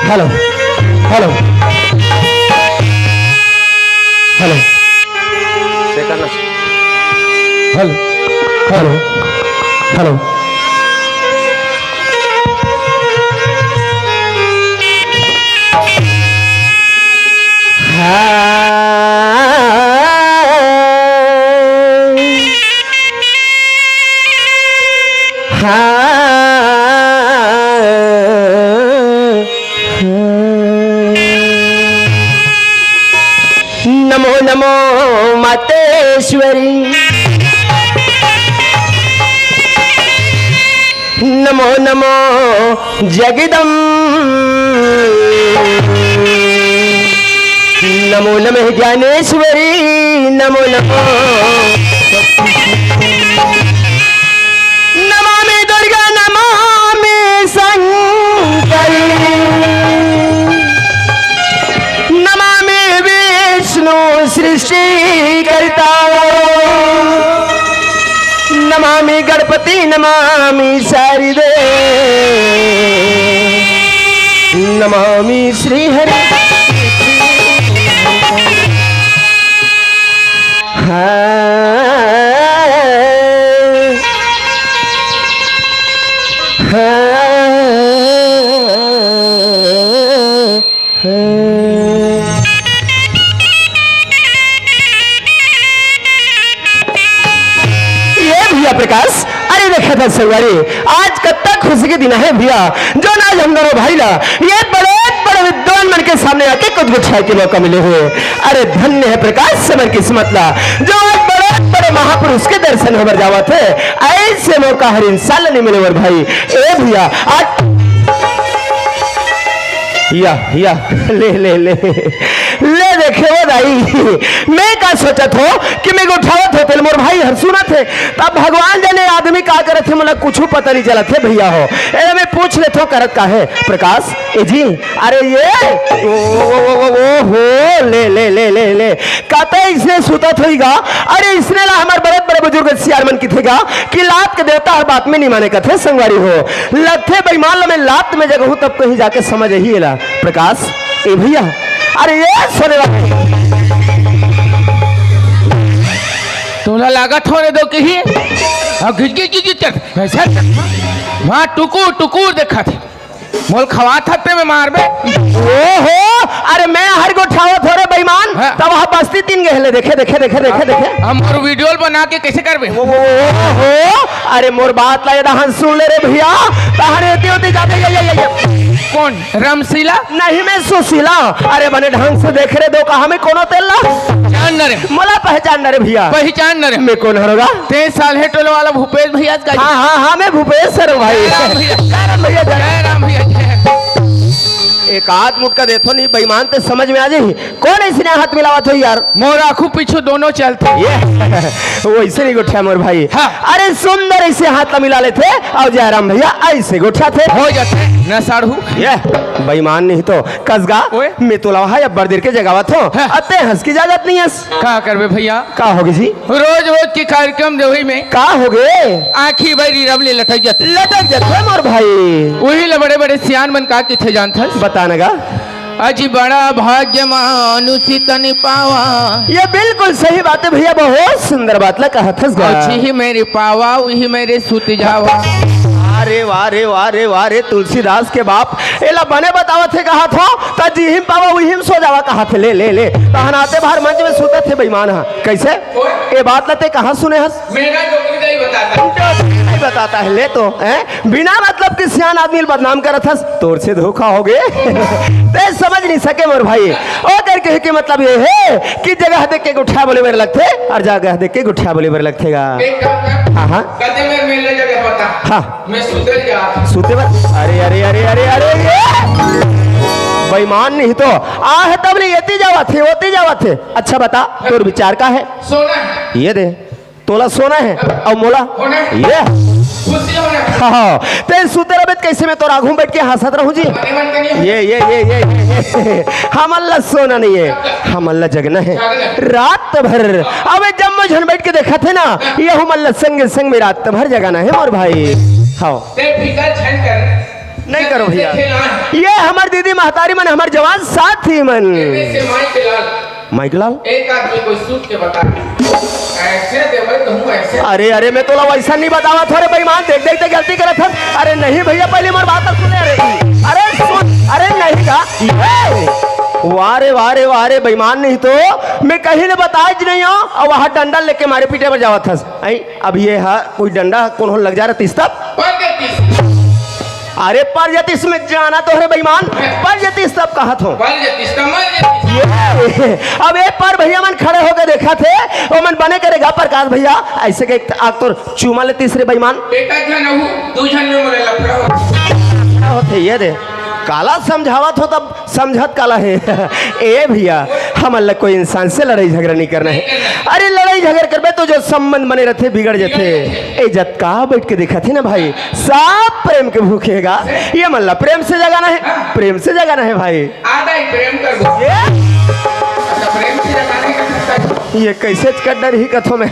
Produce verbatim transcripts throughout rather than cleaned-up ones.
Hello, hello, hello. Hello, hello, hello. हाँ। हाँ। नमो नमो मातेश्वरी, नमो नमो जगदम्ब, नमो नमः ज्ञानेश्वरी, नमो नमो। नमामि दुर्गा, नमामि शंकर, नमामि विष्णु सृष्टिकर्ता, नमामि गणपति, नमामि शारदे, नमामि श्री हरि। हाँ। हाँ। हाँ। ये भैया प्रकाश, अरे देखा था संगवारी, आज कतका खुशी के दिन हे भैया, जो ना आज हम दोनों भाई ला ये बड़े बड़े विद्वान मन के सामने आके कुछ गुठाए के मौका मिले हे। अरे धन्य हे प्रकाश हमर किस्मत ला, जो आज बड़े बड़े महापुरुष के दर्शन हमर जावत हे। ऐसे मौका हर इंसान ला नहीं मिले मोर भाई। ए भैया, आज या, या, ले, ले, ले, ले देखे वो दाई, मैं का सोचत हो कि मैं उठावत हो, तेल मोर भाई हर सुनत हे, तब भगवान जाने आदमी का करत हे, मोला कुछु पता नहीं चलत हे भैया हो। ए, मैं पूछ लेत हो, करत का हे प्रकाश? ए जी, अरे ये, ओ, ओ, ओ, ओ, ओ, हो, ले, ले, ले, ले, ले, कतई इसने सुतत होई गा? अरे इसने ला हमर बड़े बड़े बुजुर्ग सियार मन किथे गा कि लात के देवता हर बात में नहीं माने कथे संगवारी हो। लथे बेईमान ला मैं लात में जगहूं तब कहीं जाके समझ ही एला। प्रकाश, ए भैया, अरे ये सोने वाले। तोला लागत हो रे दो कहीं? अब घिच, घिच, घिच, घिच कर। वैसे वहाँ टुकुर, टुकुर देखा थे। मोल खवात हत्ते में मारबे। ओहो, अरे मैं हर गोठावत हो रे बेईमान, हाँ। तब वहाँ बस्ती तीन गहले देखे, देखे, देखे, देखे, देखे। हम और वीडियो बना के कैसे करबे? ओ, ओ, ओ, हो, अरे मोर बात ला ये डहन सुन ले रे भैया, तहरे एती ओती जाते, ये, ये, ये, ये। कौन? रामशीला? नहीं मैं सुशीला। अरे बने ढंग से देख रे दो, कहा मैं कोनो तेल ला? जान न रे। मोला पहचान न रे भैया। पहचान न रे। मैं कौन हरोगा? तेईस साल हे टोले वाला भूपेश भैया का। हाँ, हाँ, हाँ, मैं भूपेश सर हूँ भाई। जय राम भैया। जय राम भैया, जय। जय राम भैया, जय। एक आध मुटका देथो नहीं, बेईमान ते समझ में आ जाही। कौन ऐसे ने हाथ मिलावत हो यार? मोर आखू पीछू दोनों चलते। ये, वो ऐसे नहीं गोठिया मोर भाई। हाँ। अरे सुंदर ऐसे हाथ ला मिला लेते, और जयराम भैया ऐसे गोठिया थे। हो जाते, न साढ़ू। ये, बेईमान नहीं तो, कसगा, ओए। मैं तो लावा है, अब बड़ देर के जगावत हो। हाँ। अते हंस की इजाजत नहीं हंस। का करबे भैया? का होगे जी? रोज रोज के कार्यक्रम देवई में का होगे? आँखी बैरी रब ले लटक जाथे। लटक जाथे मोर भाई। वही ले बड़े बड़े सियान मन का किथे जानथस? बता न गा। अजी बड़ा भाग्य मानुष तन पावा। ये बिल्कुल सही बात है भैया, बहुत सुंदर बात ला कहत हस गा। अजी ही मेरे पावा, वही मेरे सुत जावा। अरे वाह रे, वाह रे, वाह रे, तुलसीदास के बाप, एला बने बतावत हे कहा था, त जिहिम पावा उहिम सो जावा कहा थे। ले, ले, ले, तहनाते भर मंच में सुतत हे बेईमान हा। कैसे? ओए। ये बात ला ते कहाँ सुने हस? मेरा डोकरी दाई बताता। डोकरी दाई बताता है, ले तो, हैं? बिना मतलब के सियान आदमी ल बदनाम करत हस, तोर से धोखा हो गे। ते समझ नहीं सके मोर भाई। ओकर कहे के मतलब ये है कि जगह देख के गुठिया बोले बर लगथे और जगह देख के गुठिया बोले बर लगथे गा। एक काम कर, हाँ, हाँ। कते मेर मिलने जगह बता। हाँ। मैं सुते जा। सुते बर? अरे, अरे, अरे, अरे, अरे, ये बेईमान नहीं तो आ है तब ले एती जावत हे, ओती जावत हे। अच्छा बता, तोर विचार का है? सोना है। ये दे। तोला सोना है अउ मोला होना है। ये खुशी होना है। हाँ, हाँ। ते सुते रहिबे त कैसे मैं तोर आघू में बैठ के हंसत रहूं जी? बने मन के नहीं ये ये ये ये ये, ये। हमन ला सोना नहीं है, हमन ला जगना है। जागना है। रात भर। अबे जम्मो झन बैठ के देखत हे ना, ये हमन ला संगे संग में रात भर जगाना है मोर भाई। हाँ। ते फिकर झन कर। नहीं करो भैया। देखे ना। ये हमर दीदी महतारी मन, हमर जवान साथी मन। एमे से माई के लाल। माई के लाल? एक आदमी कोई सूत के बता। ऐसे देवे तो हूँ, ऐसे। अरे, अरे, मैं तोला वैसा नहीं बतावत हो रे बेईमान, देख, देख, देख, गलती करत हस। अरे नहीं भैया, पहले मोर बात सुने। अरे, अरे सुन, अरे नहीं गा। ए, वाह रे, वाह रे, वाह रे, बेईमान नहीं तो मैं कहीं ले बताए ज नहीं हूँ, और वहाँ डंडा लेके मारे पीटे बर जावत हस। आई, अब ये हा कोई डंडा कोनो लग जा रहतिस तब? पर जातिस। अरे पर जातिस में जाना तो हरे बेईमान, पर जातिस तब कहत हो। पर जातिस त मर जातिस। ये, अब ए पर भैया मन खड़े होके देखत हे, ओमन बने करे गा प्रकाश भैया, ऐसे के आग तोर चूमा लेतिस रे बेईमान। बेटा झन अहू, दू झन में मोला लफड़ा होथे। लफड़ा होथे, ये दे। काला समझावत हो तब समझत काला हे। ए भैया, हमन ला कोई इंसान से लड़ाई झगड़ा नहीं करना है। अरे लड़ाई झगड़ा करबे तो जो संबंध बने रहथे बिगड़ जथे। ए जतका बैठ के देखत हे ना भाई, सब प्रेम के भूखे हे गा। ये मन ला प्रेम से जगाना है, प्रेम से जगाना है भाई। आधा ही प्रेम कर दो। ये? अच्छा, प्रेम से जगाने का करता है। ये कैसे कर डरही कथो मैं?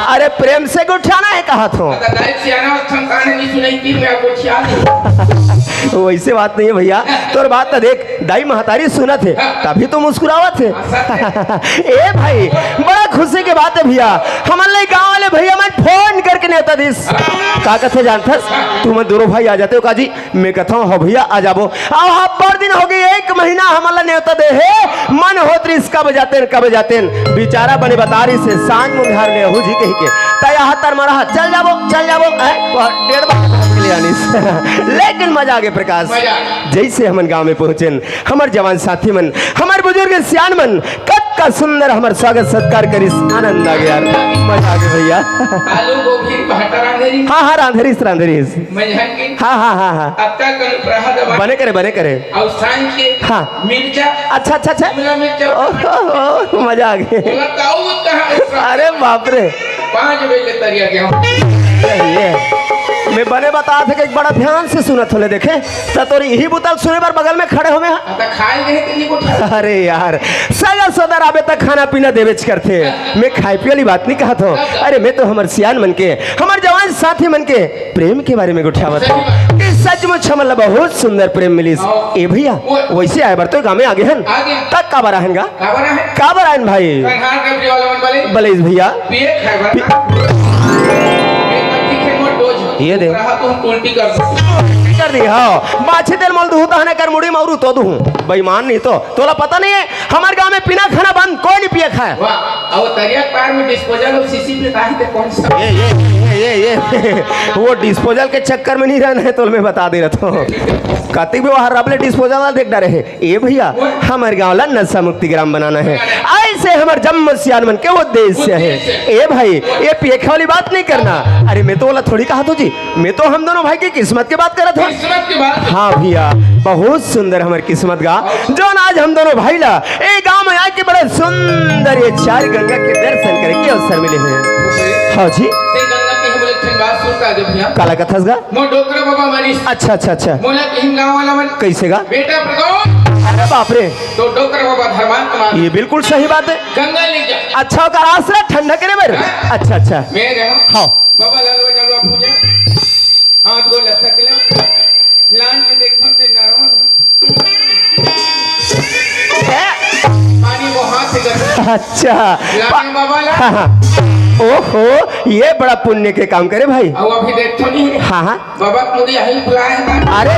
अरे प्रेम से गुठियाना है कहा थो। अच्छा, दाई सियाना और थमकाने नहीं सुनाई कि मैं आपको खियाल नहीं। वैसे बात नहीं है भैया, तोर बात तो देख, दाई महतारी सुनत हे, तभी तो मुस्कुरावत हे। ए भाई, बड़ा खुशी के बात है भैया, हमन ले गांव वाले भैया मन फोन करके नेवता दिस। का कथे जानथस? तुमन दोनों भाई आ जाते हो का जी? मैं कथों, हो भैया, आ जाबो। अब अब्बड़ दिन हो गए, एक महीना हमन ला नेवता दे हे, मन होत रिस कब जातेन, कब जातेन। बेचारा बने बता रिस हे, सांझ मुंधार ले अहू जी कही के। त यहाँ तर मरा, चल जाबो, चल जाबो, हैं? डेढ़ बजे तक ले आनिस। लेकिन मजा आ गए प्रकाश। मजा आ गया। जैसे हमन गांव में पहुंचेन, हमर जवान साथी मन, हमर बुजुर्ग सियान मन, कतका सुंदर हमर स्वागत सत्कार करिस, आनंद आ गया यार, मजा आ गया भैया। आलू गोभी भाटा रांधे रिस। हाँ, हाँ, रांधे रिस, रांधे रिस। मंझन के हाँ, हाँ, हाँ, हाँ। अत्ता कन प्रहा दबा। बने करे, बने करे। और सांझ के हाँ। मिर्चा। अच्छा, अच्छा, अच्छा। शिमला मिर्चा। ओह, ओह, ओह, मजा आ गया। बोला ताऊ कहाँ? अरे बाप रे। पाँच बजे तरिया के हम। सही है। मैं बने बता थे कि एक बड़ा ध्यान से सुनत होले देखे। त तोर इही बुता ल सुने बर बगल में खड़े होमे हा। त खाए नहीं तो नहीं कुछ। अरे यार, सगा सदा आबे त खाना पीना देवेच करथे। मैं खाए पिए वाली बात नहीं कहत हों। अरे मैं तो हमर सियान मन के, हमर जवान साथी मन के प्रेम के बारे में गोठियावत हों कि सचमुच हमन ला बहुत सुंदर प्रेम मिलिस। ए भैया, वैसे आए बर तो गाँव में आगे हन। आगे। त काबर आहन गा? काबर आहन? काबर आहन भाई? कन्हार कबरी वाला मन बले। बलेज भैया। पिए खाए बर। पी- एक बार ठीक है, मोर डोज। ये दे। रहा तो हम उल्टी कर दो। कर दी, हाँ। माछी तेल मल दूँ, तहने कर मुड़ी मारू तो दूँ। बेईमान नहीं तो। तोला पता नहीं है, हमर गाँव में पीना खाना बंद, कोई नहीं पिए खाए। वाह, और तरिया पार में डिस्पोजल और सीसी पे ताही ते कौन सा? ये, ये, ये, ये, ये। वो डिस्पोजल के चक्कर में नहीं रहना है, तो मैं बता दे रहा था। कतिक भी वहाँ रबले डिस्पोजल वाला देख डरे है। ए भैया, हमर गांव ला नशा मुक्ति ग्राम बनाना है, ऐसे हमर जम्मो सियान मन के उद्देश्य है। ए भाई, ये पिए खाए वाली बात नहीं करना। अरे, मैं तो ओला थोड़ी कहा थो जी, मैं तो हम दोनों भाई की किस्मत की बात करत हूँ। किस्मत की बात। हाँ भैया, बहुत सुंदर हमर किस्मत गा, जोन आज हम दोनों भाई ला ए गांव में आके बड़ा सुंदर ये चार गंगा के दर्शन करे के अवसर मिले हैं। हाँ जी। ते गंगा के हम एक ठन बात सुन का दे भैया। काला कथस गा? मोर डोकरा बाबा मरिस। अच्छा, अच्छा, अच्छा। मोला कहीं गाँव वाला मन। कैसे गा? बेटा प्रकाश। अरे बाप रे। तो डोकरा बाबा धर्मात्मा। ये बिल्कुल सही बात है। गंगा ले जा। अच्छा, ओकर आसरा ठंडा करे बर। हाँ। अच्छा, अच्छा। मैं रहा। हाँ। बाबा लालवा जलवा पूजा। हाथ गोड़ लसक ले। लान के देखो ते नरवा में। अच्छा। लाने बाबा ला। हाँ, हाँ। ओहो, ये बड़ा पुण्य के काम करे भाई। अब अभी देख तो नहीं। हाँ, हाँ। बाबा के मुड़ी यही बुलाए हैं। अरे,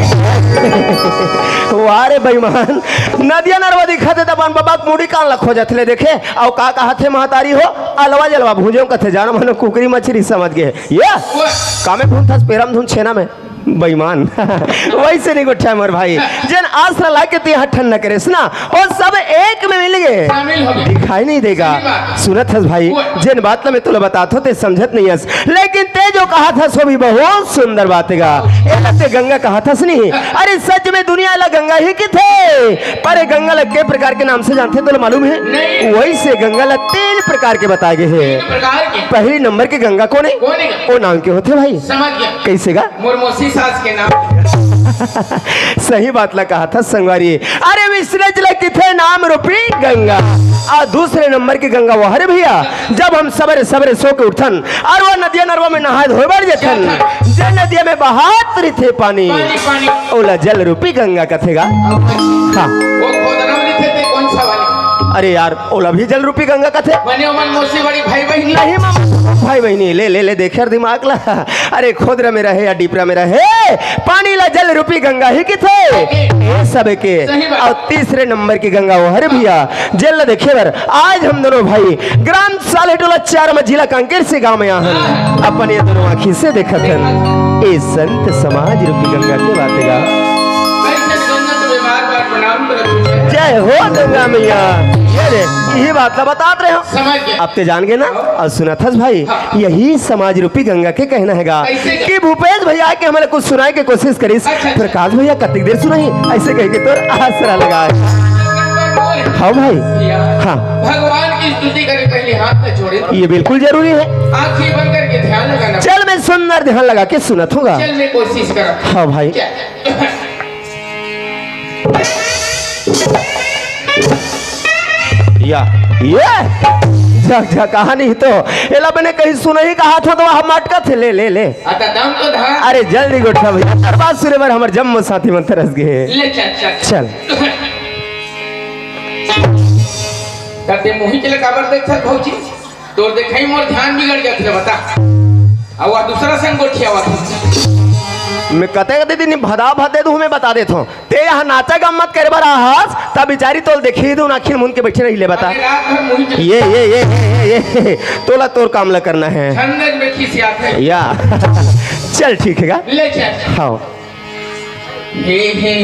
वाह रे बेईमान, नदिया नरवा दिखत हे त अपन बाबा के मुड़ी कान ला खोजत ले देखे, अउ का कहत हे महतारी हो, अलवा जलवा भूंजे कथे, जानो मानो कुकरी मछरी समझ गे। ये ओए। कामे भूंथस पेरम धुन छेना में। बेईमान। वैसे नहीं गोठिया मोर भाई। जेन आस ला लाके ते यहाँ ठंड न करेस ना, वो सब एक में मिल गए। शामिल हो गए। दिखाई नहीं देगा। सही बात। सुनत हस भाई, वो जेन बात ला मैं तोला बतात हो, ते समझत नहीं हस। लेकिन ते जो कहत हस, वो भी बहुत सुंदर बात हे गा। एला ते गंगा कहत हस नहीं। अरे सच में दुनिया ला गंगा ही किथे। पर ये गंगा ला के प्रकार के नाम से जानथे, तोला मालूम है? नहीं। वैसे गंगा ला तीन प्रकार के बताए गए हैं। तीन प्रकार के? पहली नंबर की गंगा कौन है? कौन है? वो नाम के होथे भाई? समझ गया। कैसे गा? मोर मौसी सास के नाम। सही बात ला कहत हस संगवारी। अरे विश्लेष ला किथे नाम रूपी गंगा। आ दूसरे नंबर की गंगा वो हरे भैया, जब हम सबेरे सबेरे सो के उठथन अउ वो नदिया नरवा में नहाए धोए बर जेथन, जे नदिया में बहात रहिथे पानी, पानी, पानी। ओला जल रूपी गंगा कथे गा। हाँ। वो खोदना वाली थे, ते कौन सा वाली? अरे यार, ओला भी जल रूपी गंगा कथे। बने ओमन मौसी बड़ी भाई बहिनी। नहीं मामा, भाई बहिनी, ले, ले, ले, देख यार दिमाग ला। अरे खोदरा में रहे या डिपरा में रहे, पानी ला जल रूपी गंगा ही किथे। ए सबके। सही बात। अउ तीसरे नंबर की गंगा वो हरे भैया, जेन ला देखे बर आज हम दोनों भाई ग्राम साल्हेटोला चार मा जिला कांकेर से गांव में आहन, अपन ये दोनों आँखी से देखत हन। ए संत समाज रूपी गंगा के बात हे गा। जय हो गंगा मैया। ये रे, यही बात ला बतात रहे हो। समझ गया। अब ते जान गए ना? अउ सुनत हस भाई, हाँ। यही समाज रूपी गंगा के कहना हे गा। कैसे गा? कि भूपेश भैया के हमला कुछ सुनाए के कोशिश करिस। अच्छा, अच्छा। प्रकाश भैया कतिक देर सुनाही, ऐसे कह के तोर आसरा लगा। नंबर दो है। हाँ भाई। भैया, हाँ। भगवान की स्तुति करे, पहले हाथ में जोड़े। ये बिल्कुल जरूरी है। आँखें बंद करके ध्यान लगाना। चल, मैं सुंदर ध्यान लगा के सुनत हूँ गा। चल, मैं कोशिश करा। हाँ भाई। क्या? या, ये झकझकानी तो एला बने कहीं सुनही कहा था तो हम अटकत हे। ले, ले, ले। अरे जल्दी गोठिया भैया, तोर बात सुने बर हमर जम्मो साथी मन तरस गे। ले चल, चल। चल। तब ते मुही के ले काबर देखत भौजी? तोर देखई मोर ध्यान बिगड़ जाथे, बता। अब वह दूसरा संग गोठियावत हे। मैं कते कते दिन भदा भदे दूँ, मैं बता देत हूँ। ते यहाँ नाचा गम मत करे बर आहस, तब बिचारी तोल देखी दूँ, आँखी मुन के बैठे रही ले बता। अरे रात भर मुही के ये, ये, ये, ये, ये, ये, तोला तोर काम ला करना है। छंद में खिसियात है। या। चल ठीक है गा। ले चल। हाँ। हे, हे,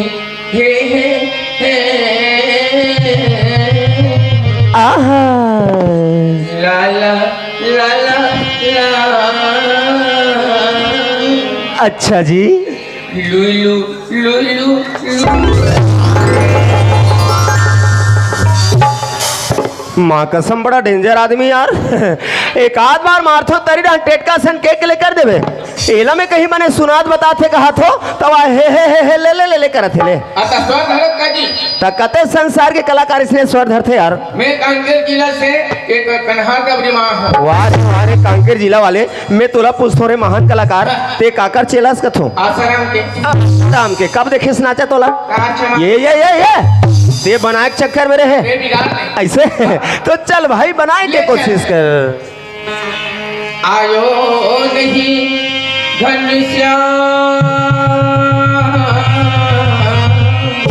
हे, हे, हे। आहा। ला, ला, ला, ला, ला। अच्छा जी। लुई, लु, लुई, लु, लु। माँ कसम, बड़ा danger आदमी यार। एक आध बार मारथो तरी डहन टेटका सन के के ले कर देबे। एला में कहीं बने सुनात बतात हे कहाथो, तब आ हे, हे, हे, हे, ले, ले, ले, ले करत हे ले। अच्छा, स्वर धरत का जी? त कते संसार के कलाकार इसने स्वर धरथे यार। मैं कांकेर जिला से एक कन्हार डबरी माँ हूँ। वाह रे, वाह रे, कांकेर जिला वाले। मैं तोला पूछथों रे महान कलाकार, ते काकर चेला अस कथों? आसाराम के। आसाराम के। कब देखेस नाचा तोला? कार चमा। ये, ये, ये, ये। ते बनाए के चक्कर में रहे। मैं बिगाड़ नहीं। ऐसे? तो चल भाई, बनाए के कोशिश कर। आयो नहीं घनश्याम।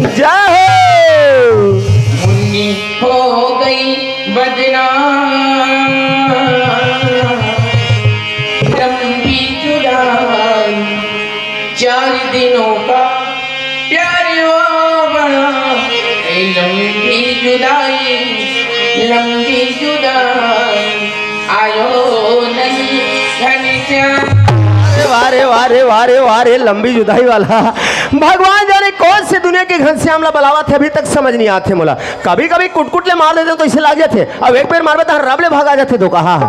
जय हो। मुन्नी हो गई बदनाम। लंबी जुदाई, चार दिनों का प्यार वो बड़ा। ए लंबी जुदाई, लंबी जुदाई, आयो नहीं घनश्याम। अरे वाह रे, वाह रे, वाह रे, वाह रे, लंबी जुदाई वाला। भगवान जाने कौन से दुनिया के घनश्याम ला बलावत हे, अभी तक समझ नहीं आत हे मोला। कभी-कभी कुटकुट ले मार देथे तो इसे लाग जाथे, अब एक बेर मारबे त रब ले भागा जाथे धोखा। हाँ,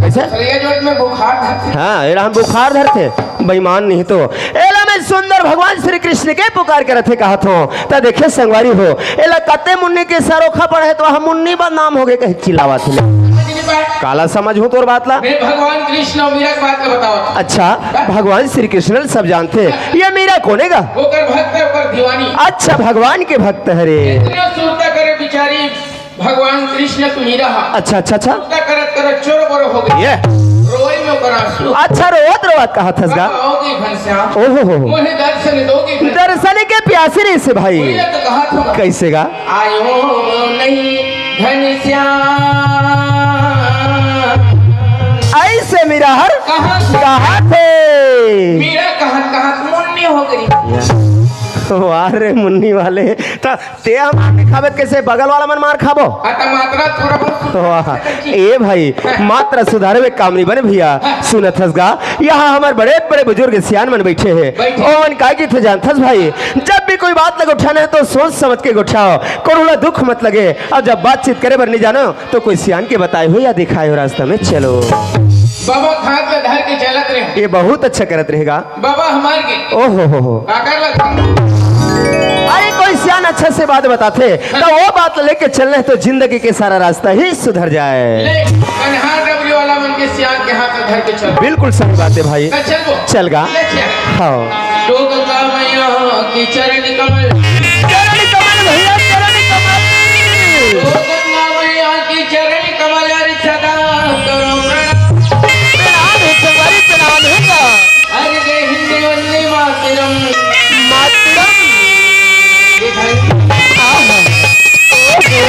कैसे? सरैया जोत में बुखार धरथे। हाँ, एला हम बुखार धरथे, बेईमान नहीं तो। एला में सुंदर भगवान श्री कृष्ण के पुकार करत हे कहत हों। त देखे संगवारी हो, एला कते मुन्नी के सरोखा पड़े हे त हम मुन्नी बदनाम हो गे कहे चिल्लावत हे। समझ नहीं पाए। काला समझ हूँ तोर बात ला। मैं भगवान कृष्ण अउ मीरा के बात ला बतावत हूँ। अच्छा, भगवान श्री कृष्ण सब जानथे। ये मीरा कोन हे गा? ओकर भक्त हे, ओकर दीवानी। अच्छा, भगवान के भक्त हरे। इतने सुरता करे बिचारी, भगवान कृष्ण के मीरा हा। अच्छा, अच्छा, अच्छा। करत करत चोर बोर हो गई। ये। रोई में ओकर आंसू। अच्छा, रोवत रोवत कहत हस गा। कब आओगी घनश्याम? ओहो हो हो। मोहे दर्शन दोगी घनश्याम। दर्शन के प्यासी रहिसे भाई। बोले तो कहा था। कैसे गा? आयो नहीं घनश्याम। ऐसे मीरा हर कहा था? कहा थे? मीरा कहा, कहा मुन्नी हो गई। वाह रे मुन्नी वाले, त ते हमार नहीं खाबे, कैसे बगल वाला मन मार खाबो? हाँ, त मात्रा थोड़ा बहुत सुधार वाह। सकत छी। ए भाई, मात्रा सुधारे में काम नहीं बने भैया। सुनत हस गा, यहाँ हमार बड़े बड़े बुजुर्ग सियान मन बैठे हैं। बैठे। ओमन का कहिथे जानथस भाई, जब भी कोई बात लगे उठाना है तो सोच समझ के उठाओ, कोनो ला दुख मत लगे। और जब बातचीत करे बर नहीं जानो तो कोई सियान के बताए हो या दिखाए हो रास्ता में चलो। बाबा खात में धर के चलत रहे। ये बहुत अच्छा करत रहेगा। बाबा हमार के ओहो हो हो। काकर लगता? अरे कोई सियान अच्छा से बात बताथे, त वो बात लेके चलना है तो जिंदगी के सारा रास्ता ही सुधर जाए। ले, कन्हार डबरी वाला मन के सियान के हाथ में धर के चल। बिल्कुल सही बात है भाई। त चल वो। चल गा। ले चल। हाँ। तो गंगा मैया की चरण कमल। चरण कमल भैया, चरण कमल। तो गंगा मैया की चरण कमल अरे सदा करो प्रणाम। प्रणाम है संगवारी, प्रणाम है का। अरे जय हिंद वंदे मातरम। मातरम। ये धरती आहा। ओहो,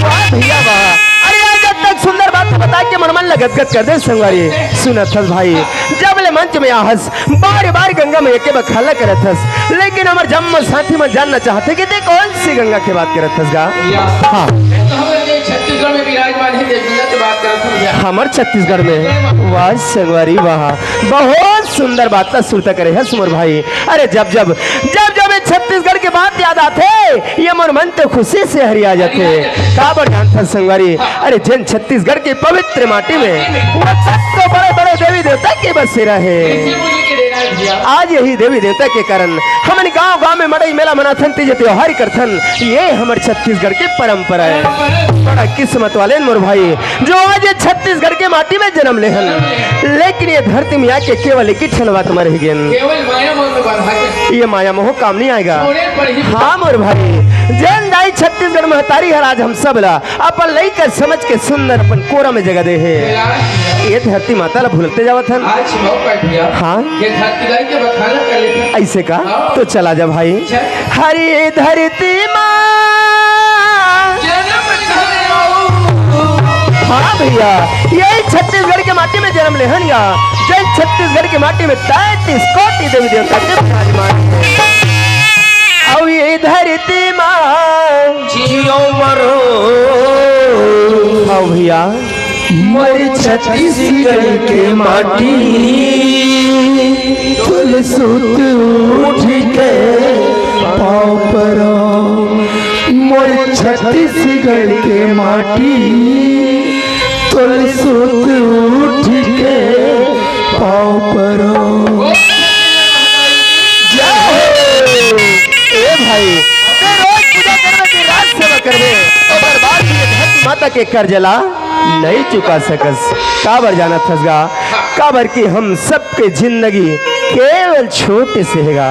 वाह भैया वाह। अरे यार, जब तक सुंदर बात बता के मन मन लगत गत कर दे संगवारी। सुनत हस भाई, जब ले मंच में आहस, बार बार गंगा मैया के बखाला करत हस, लेकिन हमर जम्मो साथी मन जानना चाहथे कि ते कौन सी गंगा के बात करत हस गा? या। हाँ। मैं तो हमर देश छत्तीसगढ़ में विराजमान है, देवी गंगा की बात करत हूँ भैया। हमर छत्तीसगढ़ में? वाह संगवारी वाह, बहुत सुंदर बात ला सुरता करे हस मोर भाई। अरे जब जब, जब जब ये छत्तीसगढ़ के बात याद आथे, ये मोर मन तो खुशी से हरिया जाथे। काबर जानथस संगवारी, अरे जेन छत्तीसगढ़ के पवित्र माटी में वो सबसे बड़े बड़े देवी देवता के बसेरा हे। आज यही देवी देवता के कारण हमन गांव गांव में मड़ई मेला मनाथन, तीज त्योहार करथन। ये हमर छत्तीसगढ़ के परंपरा है। बड़ा किस्मत वाले मोर भाई, जो आज ये छत्तीसगढ़ के माटी में जन्म लेहन, लेकिन ये धरती में आके केवल एक ही ठन बात मर ही गेन। केवल माया मोह में बंधा के। ये माया मोह काम नहीं आएगा। छोड़े पर ही हाँ मोर भाई, जेन दाई छत्तीसगढ़ महतारी हर आज हम सब ला अपन लइका समझ के सुंदर अपन कोरा में जगह दे हे। बेला। ये धरती माता ला भूलते जावत हन। आज मौका दिया। हाँ। ये धरती दाई के बखाना कर लेते हैं। ऐसे का? हाँ। तो चला जा भाई। चल। हरी धरती माँ। जन्म धन्य हो। हाँ भैया, यही छत्तीसगढ़ के माटी में जन्म लेहन गा। जय छत्तीसगढ़ के माटी में तैंतीस कोटि देवी देवता के विराजमान है। अउ ये धरती माँ जियो मरो। हाँ भैया। मोर छत्तीसगढ़ के माटी, तुलसुत उठ के पाँव परो। मोर छत्तीसगढ़ के माटी, तुलसुत उठ के पाँव परो। जय हो। ए भाई, ते रोज पूजा करबे, दिन रात सेवा करबे, ओकर बाद भी ये धरती माता के कर्ज ला नहीं चुका सकस। काबर जानत हस गा? काबर कि हम सबके जिंदगी केवल छोटे से हे गा।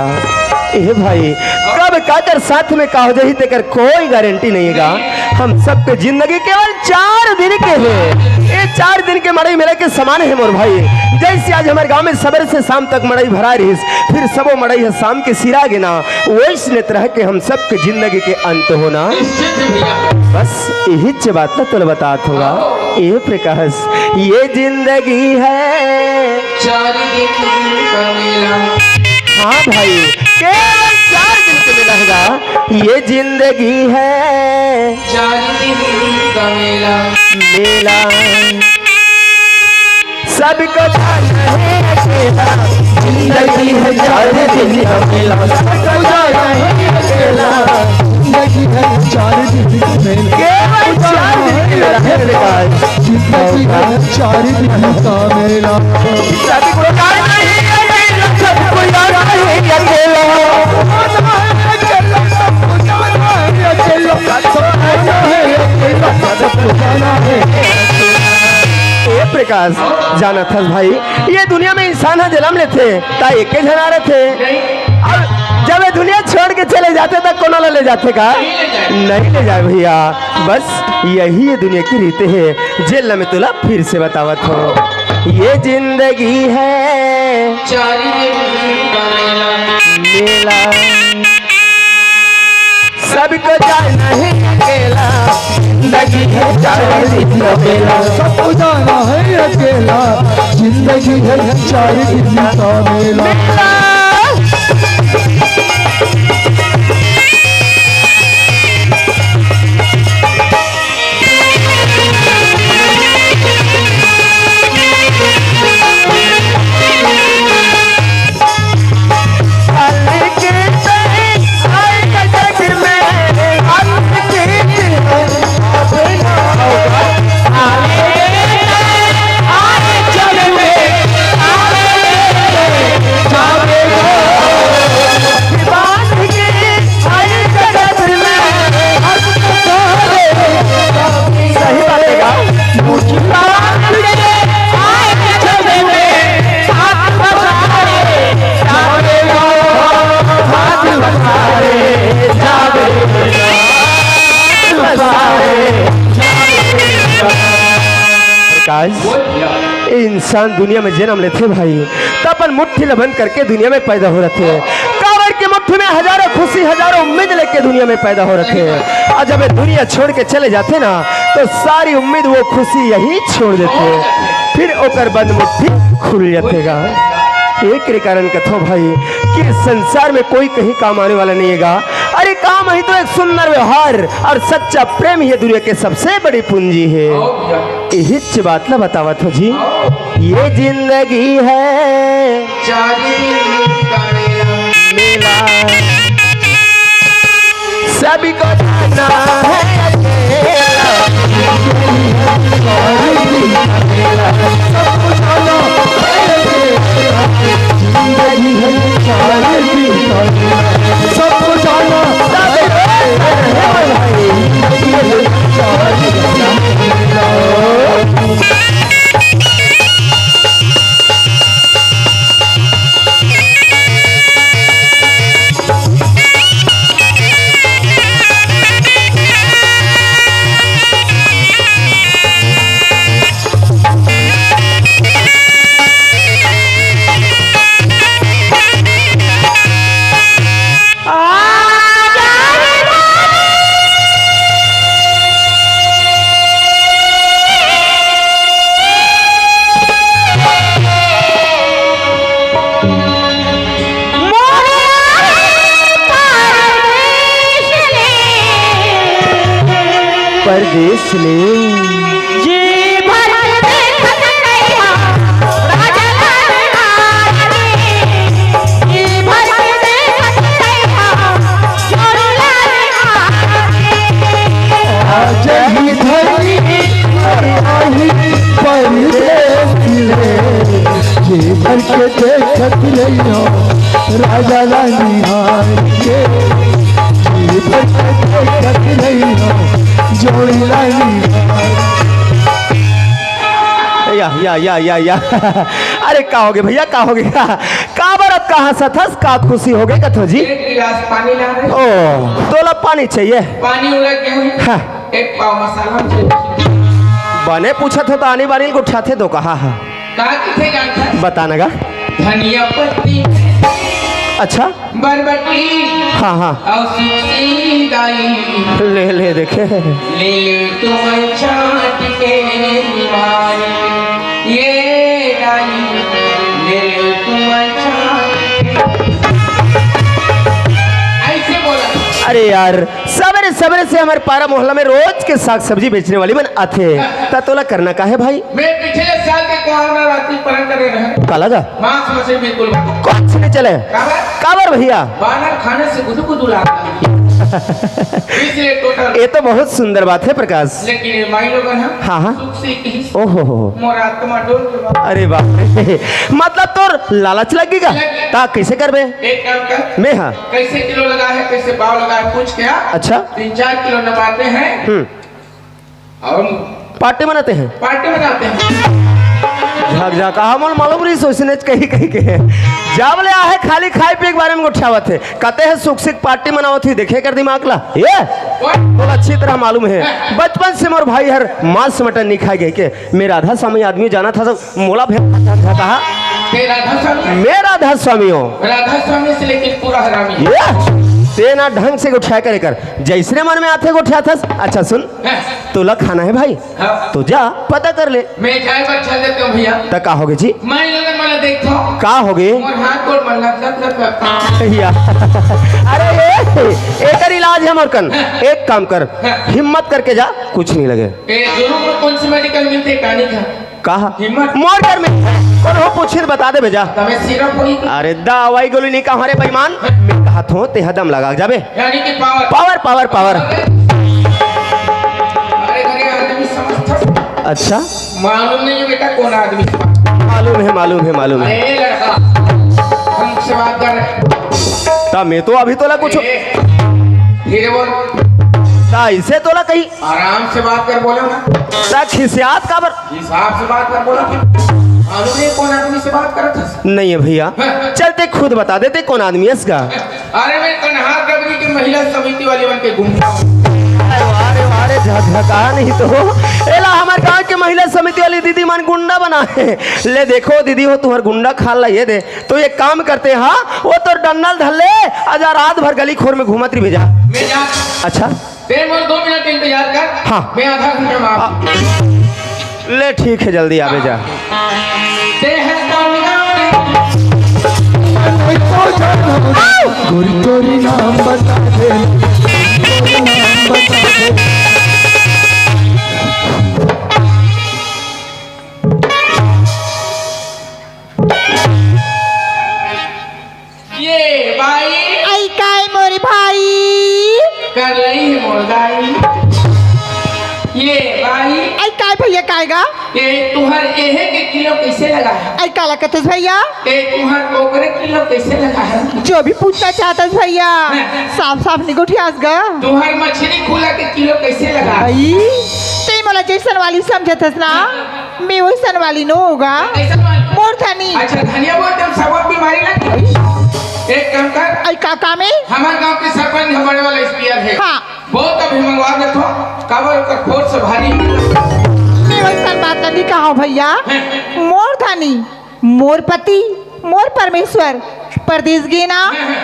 ए भाई, कब काकर साथ में का हो जाही, तेकर कोई गारंटी नहीं हे गा। हम सबके जिंदगी केवल चार दिन के हे। ये चार दिन के मड़ई मेला के समान हे मोर भाई। जैसे आज हमर गांव में सबेरे से शाम तक मड़ई भरा रहिस, फिर सबो मड़ई ह शाम के सिरा गे ना, वैसने तरह के हम सबके जिंदगी के अंत होना। निश्चित ही भैया। बस यही च बात ला तोला बतात हूँ गा। हाँ। ए प्रकाश, ये जिंदगी है चार दिन का मेला। हाँ भाई, केवल चार दिन के मेला हे गा। ये जिंदगी है चार दिन का मेला। मेला। सबको जाना है अकेला, जिंदगी है चार दिन का मेला। सबको जाना है अकेला, जिंदगी है चार दिन का मेला। केवल चार दिन का मेला है प्रकाश। जिंदगी है चार दिन का मेला। सबको जाना है अकेला, सबको जाना है अकेला। सबको जाना है अकेला, सबको जाना है अकेला, सबको जाना है अकेला, सबको जाना है। ए प्रकाश, जानत हस भाई, ये दुनिया में इंसान ह जलम लेथे, त एके झन रथे। अउ जब ये दुनिया छोड़ के चले जाथे त कोनो ला ले जाथे का? नहीं ले जाए भैया। बस यही ये दुनिया की रीत हे, जेला मैं तोला फिर से बतावत हों। ये जिंदगी है चार दिन का मेला। मेला। सबको जाना है अकेला। जिंदगी है चार दिन का मेला। सबको जाना है अकेला। जिंदगी है चार दिन का मेला। सही बात है का? प्रकाश, ये इंसान दुनिया में जन्म लेथे भाई, त अपन मुट्ठी ला बंद करके दुनिया में पैदा हो रथे। काबर के मुट्ठी में हजारों खुशी, हजारों उम्मीद लेके दुनिया में पैदा हो रथे। अउ जब ये दुनिया छोड़ के चले जाथे ना, तो सारी उम्मीद, वो खुशी यही छोड़ देथे। फिर ओकर बंद मुट्ठी खुल जाथे गा। एकरे कारण कथों भाई कि संसार में कोई कहीं काम आने वाला नहीं हे गा। अरे काम ही तो एक सुंदर व्यवहार अउ सच्चा प्रेम ही ये दुनिया के सबसे बड़ी पूंजी हे। इहिच बात ला बतावत हों जी। ये जिंदगी है चार दिन का मेला। मेला। सभी को जाना है अकेला। जिंदगी है चार दिन का मेला। सबको जाना है अकेला। परदेस ले। जी भर के देखत रहिहा, राजा लाल हार के। जी भर के देखत रहिहा, जोड़ी लाल हार के। आज ही धनी रही परदेस ले। जी भर के देखत रहिहा, राजा लाल हार के। जी भर के देखत रहिहा, जोड़ी लाल हार के। या, या, या, या, या। अरे, का होगे भैया, का होगे? काबर अब कहाँ सथस, का खुशी होगे कथों जी? एक गिलास पानी ला रहे। ओ, तोला पानी चाहिए? पानी उलट गया है। हाँ। एक पाव मसाला चाहिए। बने पूछत हों त आनी बानी ल गुठाथे तो कहा हा। का किथे जानता है? बता ना गा। धनिया पत्ती। अच्छा। बरबटी। हाँ, हाँ। अउ सुखसी दाई। ले, ले, देखे। ले ले तुमन छांट के निमाई। ये दाई, ले ले तुमन छांट के। ऐसे बोला। अरे यार, सबेरे सबेरे से हमर पारा मोहल्ला में रोज के साग सब्जी बेचने वाली मन आथे। त तोला करना का हे भाई? मैं पिछले साल के कोरोना राती पलंग करे रहे। काला गा? मांस मछली बिल्कुल बंद। कुछ नहीं चले। काबर? काबर भैया? बानर खाने से गुदगुद उलाता है। इसलिए टोटल। ये तो बहुत सुंदर बात है प्रकाश। लेकिन ये माई लोगन ह हाँ, हाँ। सुख से कही। ओहो हो हो। मोर आत्मा डोल के बाहर। अरे बाप रे, मतलब तोर लालच लग गा? लग गा। त कैसे करबे? एक काम कर। मैं हाँ। कैसे किलो लगा है, कैसे पाव लगा है, पूछ के आ। अच्छा। तीन चार किलो नबाते हैं। हम्म। अउ पार्टी मनाते हैं। पार्टी मनाते हैं। झक झक, हाँ, मोला मालूम रहिस, ओइसनेच कही, कही के। जब ले आहे, खाली खाए पिए के बारे में गोठियावत हे। कते हे सुख सिख पार्टी मनावत ही, देखे कर दिमाग ला। ये? तोला अच्छी तरह मालूम हे। बचपन से मोर भाई हर मांस मटन नहीं खाए गए के। मैं राधा स्वामी आदमी जाना था, सब मोला भेद था, था, था। ते राधा स्वामी? मैं राधा स्वामी हूँ। राधा स्वामी से लेकिन पूरा हरामी। ये? ते ना ढंग से गोठिया करे कर। जैसने मन में आथे गोठियाथस। अच्छा सुन, हाँ। तोला खाना है भाई? हाँ। तो जा, पता कर ले। मैं जाए बर चल देता हूँ भैया। त का होगे जी? मैं लोगन मन ला देखथव। का होगे? मोर हाथ गोड़ मन लत लत लत लत। या। अरे ये, एकर इलाज है मोर कन। हाँ। एक काम कर, हाँ। हिम्मत करके जा, कुछ नहीं लगे। ए, दुर्ग में कौन सी मेडिकल मिलथे, टॉनिक है? कहा? हिम्मत। मोर घर में कोनो पूछी त बता देबे जा। तमे सिरप होई। अरे दवाई गोली नहीं कहा रे बेईमान, मैं कहत हों तेहा दम लगा के जाबे। यानी कि पावर। Power, power, power. अरे, अरे, अरे, आदमी समझता। अच्छा। मालूम नहीं है बेटा, कौन आदमी से बात। मालूम है, मालूम है, मालूम है। अरे लड़का, हमसे बात कर रहे। ता मैं तो अभी तोला कुछ ए, धीरे बोल। ता इसे तोला कही। आराम से बात कर, बोलो ना। ता खिसियात काबर? हिसाब से बात कर, बोलो ना। मालूम नहीं कौन आदमी से बात करत हस? नहीं है भैया। हाँ। चल ते खुद बता देते कौन आदमी है इसका। अरे मैं कन्हार डबरी के महिला समिति वाली बन के घूमता हूँ। अरे वाह रे वाह रे, झकझका नहीं तो। एला हमारे गांव के महिला समिति वाली दीदी मन गुंडा बना है। ले देखो दीदी हो, तुम्हार गुंडा खाल ला ये दे। तो एक काम करते हैं, हाँ, वो तो डंडल धर ले, आजा रात भर गली खोर में घूमत रही भेजा। मैं जा। अच्छा। ते मोर दो मिनट इंतजार कर। हाँ। मैं आधा घंटा में आ, आ, ले ठीक है, जल्दी आवे जा। ते है कौन? गोरी तोरी नाम बता दे, तोरी नाम बता दे। ये बाई। आई काय मोरे भाई? कर रही है मोर दाई। ये बाई। आई काय भैया, काय गा? ये तुहर एहे के किलो कैसे लगा है? आई काला कथस भैया? ये तुहर ओकरे किलो कैसे लगा है? जो भी पूछना चाहतस भैया, हाँ। साफ साफ निगोठियास गा। तुहर मछली खुला के किलो कैसे लगा है? भाई, ते मोला जैसन वाली समझत हस ना? मैं वैसन वाली नो होगा। कैसन वाली? मोर धनी। अच्छा, धनिया बोलते हम सब बीमारी लग गई। एक काम कर। आई का काम है? हमारे गांव के सरपंच हमारे वाला स्पीयर है। हाँ। बहुत अभी मंगवा देथो। काबर ओकर फोर्स भारी। मैं वैसन बात नहीं कहा भैया। हैं? मोर धनी, मोर पति, मोर परमेश्वर, परदेस गे ना,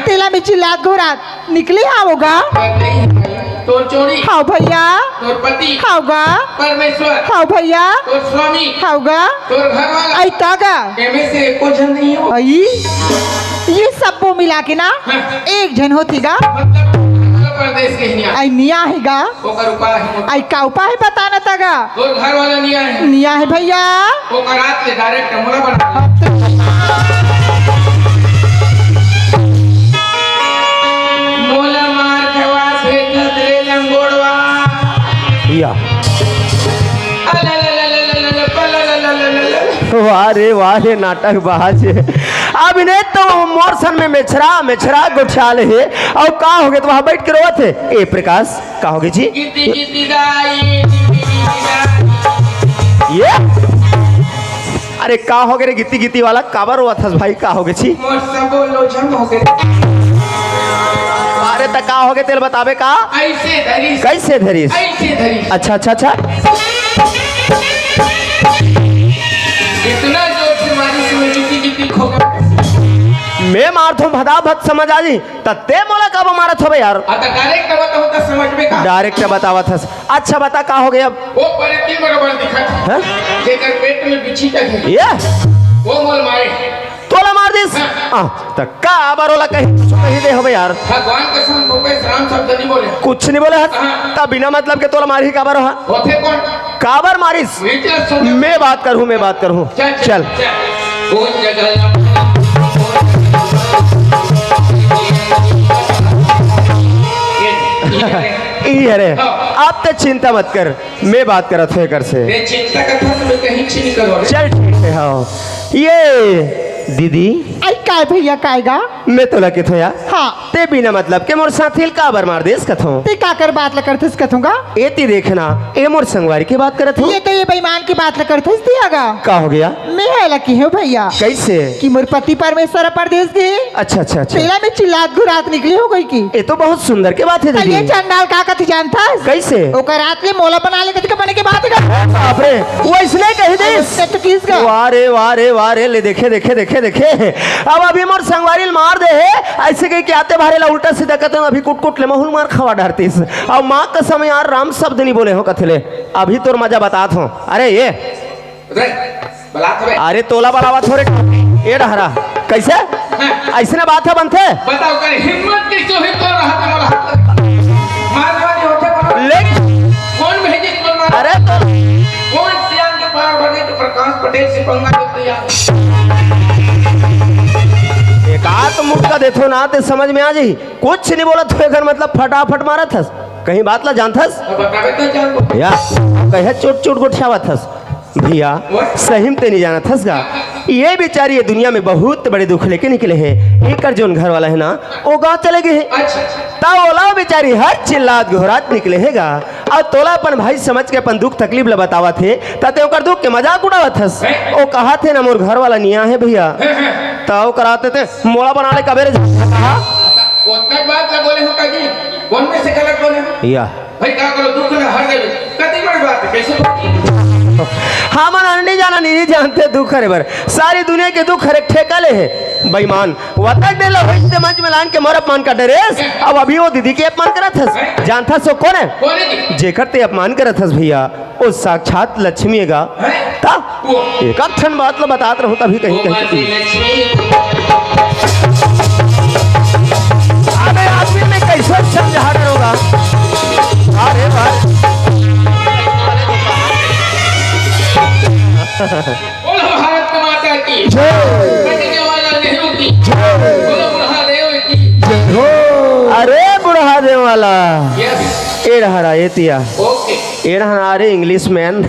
तेला में चिल्लात घोरात निकले हावो गा। पर नहीं है भाई। तोर चोरी। हाव भैया। तोर पति। हाव गा। परमेश्वर। हाव भैया। तोर स्वामी। हाव गा। तोर घर वाला। आई ता गा। एमे से एको झन नहीं हो। आई, ये सबो मिला के ना, हाँ। एक झन होती गा। मतलब, मतलब परदेस के ही नहीं आ। आई निया है गा। ओकर उपाय है मोर। आई का उपाय है बता ना ता गा। तोर घर वाला निया है। निया है भैया। ओकर रात के डायरेक्ट मोला बना। मोला मार खवा भेजत रे लंगोड़वा। या। अला ला ला ला ला ला ला, पला ला ला ला ला ला। वाह रे वाह रे, नाटक बाज। अब इन्हें तो मोर सन में मेछरा, मेछरा गोठियाल है। और का हो गया, तो वहां बैठ के रोवत है। ए प्रकाश, का होगे जी? गिद्दी गिद्दी दाई, गिद्दी गिद्दी दाई। ये? अरे का होगे रे गिद्दी गिद्दी वाला? काबर रोवत हस भाई? का होगे जी? मोर सबो लोझन होगे। अरे त का होगे तेल बताबे का? ऐसे धरिस। कैसे धरिस? ऐसे धरिस। अच्छा, अच्छा, अच्छा। इतना जोर से मारिस, मैं गिद्दी गिद्दी खो गया। मैं मारथों भदा भद समझ आ जी। त ते मोला काबर मारत हवे यार? हाँ, त डायरेक्ट बताओ त समझ में का? डायरेक्ट बतावत हस। अच्छा बता का होगे अब? वो परे तीन बराबर दिखत है। हैं? जेकर पेट में बिच्छी तक है। ये? वो मोल मारे। तोला मार दिस? हाँ। आ, त काबर ओला कही, कुछ कही दे हवे यार। भगवान कसम भूपेश राम शब्द नहीं बोले। कुछ नहीं बोले हस? हाँ। त बिना मतलब के तोला मारही काबर हा? होथे कौन? काबर मारिस? मैं बात करूँ, मैं बात करूँ। चल, चल, चल। चल। कौन जगह? ये, ये, ये। ई अरे, हाँ। आप ते चिंता मत कर, मैं बात करत हूँ एकर से। ये चिंता करता तो मैं कहीं से नहीं करूँ। चल ठीक है, हाँ। ये दीदी। आई काय भैया, काय गा? मैं तोला कथों या। हाँ। ते बिना मतलब के मोर साथी ल काबर मार देस कथों। ते काकर बात ल करथस कथों गा? एती देखना, ए मोर संगवारी के बात करत हों। ये तो ये बेईमान के बात ल करथस दिया गा। का हो गया? मैं एला कहेंव भैया। कैसे? कि मोर पति परमेश्वर ह परदेस गे। अच्छा, अच्छा, अच्छा। तेला मैं चिल्लात गुर्रात निकले हों कहिके। ये तो बहुत सुंदर के बात हे त ये दीदी। चंडाल का कथे जानथस? कैसे? ओकर रात ले मोला बना ले कथे के बने के बात हे गा। बाप रे, वो इसने कह दिस। ते तो किस गा? वाह रे, वाह रे, वाह रे, ले देखे, देखे, देखे, देखे। अब अभी मोर संगवारी ल मार दे हे, अइसे कहिके आते भारे ला उल्टा सीधा कथे, अभी कुट कुट ले महूं ल मार खवा डारतिस। अब माँ कसम यार, राम शब्द नहीं बोले हों कथे ले। अभी तोर मजा बतात हों। अरे ये। अरे, बलात हवे। अरे तोला बलावत हों रे। ए डहरा, कैसे? हाँ। अइसने बात ह बनथे? बताओ, कर हिम्मत कैसे होही तोर हाथ में मोला हाथ लगा? मार दीवानी होथे बोलो। ले। कौन भेजे कौन मार? अरे तो कौन सियान के पार भरने के प्रकाश पटेल से पंगा लेते यार? एक आध मुक्का देथों ना ते समझ में आ जाही। कुछ नहीं बोलत हों, एकर मतलब फटाफट मारत हस। कहीं बात ला जानथस? अब बतावे तो जान दो। या, कहे चुट चुट गोठियावत हस। भैया, ओए। सही में ते नहीं जानत हस गा। ये बेचारी ये दुनिया में बहुत बड़े दुख लेके निकले हे। एकर जोन घर वाला हे ना, वो गाँव चले गे हे। अच्छा। त ओला बेचारी हर चिल्लात गोहरात निकले हे गा। अउ तोला अपन भाई समझ के अपन दुख तकलीफ ला बतावत हे, त ते ओकर दुख के मजाक उड़ावत हस। हैं? वो कहत हे ना मोर घर वाला निया हे भैया। हैं, हैं। त वो कराते ते मोला बना ले कबे रे झगड़ा कहा। ओतक बात ला बोले हों काजी, कौन में से गलत बोले हों? या। भाई का करो, दुख ला हर देवे, कति बड़ी बात हे, कैसे बोली? हमन नहीं जाना, नहीं जानते दुख हरे बर। सारी दुनिया के दुख हर एक ठेका ले हे। बेईमान, वतक दे लो, होइस ते मंच में लान के मोर अपमान कर डरेस। अब अभी वो दीदी के अपमान करत हस। जानथस वो कौन हे? कौन हे जी? जेकर ते अपमान करत हस भैया, वो साक्षात लक्ष्मी हे गा। हैं? त वो एक ठन बात ला बतात रहूं तभी कहीं वो कहीं बात कहीं। लक्ष्मी। अबे आदमी में कैसे समझा डरोगा? अरे भाई। बोलो भारत माता की। जय। कटने वाला नेहरू की। जय। बोलो महादेव की। जय हो। अरे बुढ़ादेव वाला। यस। ए डहरा, एतिया। ओके। ए डहरा, अरे इंग्लिश मैन।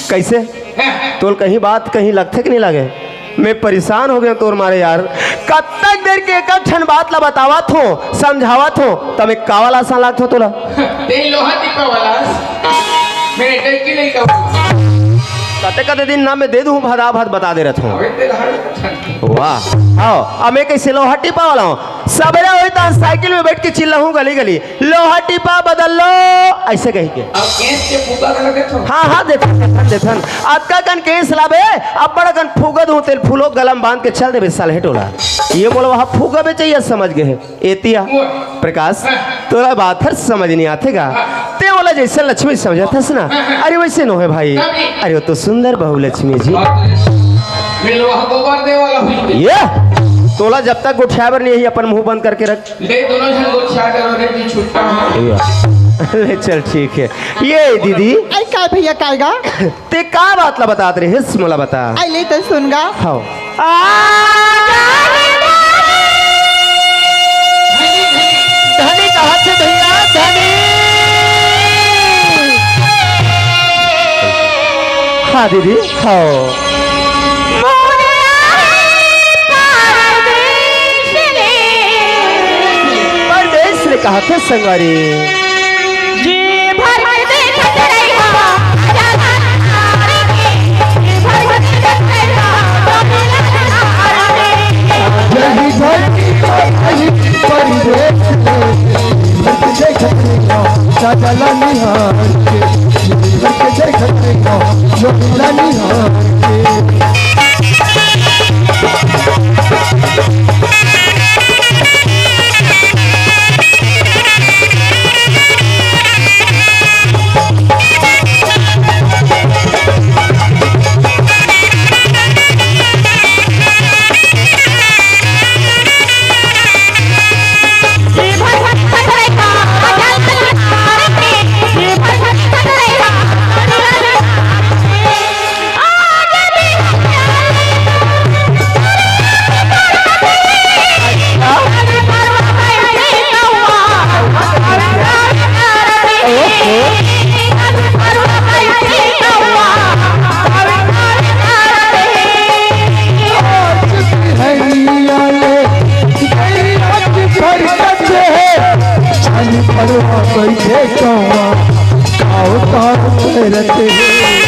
कैसे? तोल कहीं बात कहीं लगथे कि नहीं लगे? मैं परेशान हो गेंव तोर मारे यार। कतक देर के एक ठन बात ला बतावत हों, समझावत हों, त मैं का वाला असन लागथों तोला? ते लोहा टिपा वाला, मैं टंकी नहीं कहूँ। कते कते दिन ना मैं दे दूँ, भदा भद बता दे रहत हों। अबे तेरा हर वाह, आओ, अब मैं कैसे लोहा टिपा वाला हों? सबेरे होही त साइकिल में बैठ के चिल्लाहूँ गली गली, "लोहा टिपा बदल लो," अइसे कहिके। अब केस के फूका घलो देथो? हाँ, हाँ, देथन, देथन, देथन। अतका कन केस लाबे, अब्बड़ कन फूका दूँ, तेल फूलो गला म बांध के चल देबे साले टोला। ये मोला वहाँ फूका बेचइया समझ गे हे। एतिया, प्रकाश, तोला बात हर समझ नहीं आथे गा। ते ओला जइसे लक्ष्मी समझत हस ना, अरे वइसे नोहे भाई। अरे वो तो सुंदर बहू लक्ष्मी जी। मिलवा गोबर दे वाला हुई। ये, तोला जब तक गोठियाए बर नहीं आही, अपन मुंह बंद करके रख। ले, दोनों झन गोठिया डरो रे, भी छुट्टा हो। ले चल, ठीक है। ये दीदी। अरे काय भैया, काय गा? ते का बात ला बतात रहे हस, मोला बता। अरे ले, तैं सुन गा। हाँ। धनी कहाँ से भैया, धनी? हाँ दीदी, हाँ। परदेस ले कहा थे संगवारी। जी भर के देखत रहिहा, जी भर के देखत रहिहा। यही धरती पर कहीं परदेस ले, जी भर के देखत रहिहा, चाचा ला निहार के, जी भर के देखत रहिहा, लोग ला निहार के। ताव करते हैं।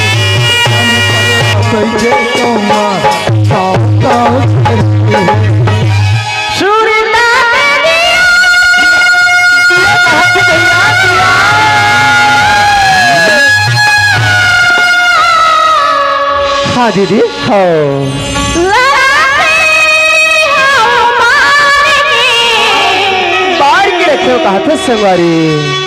कइसे कहूँ माँ, ताव, ताव करते हैं। हाँ दीदी, हाँ। बाढ़ के रखे हो कहा थे संगवारी।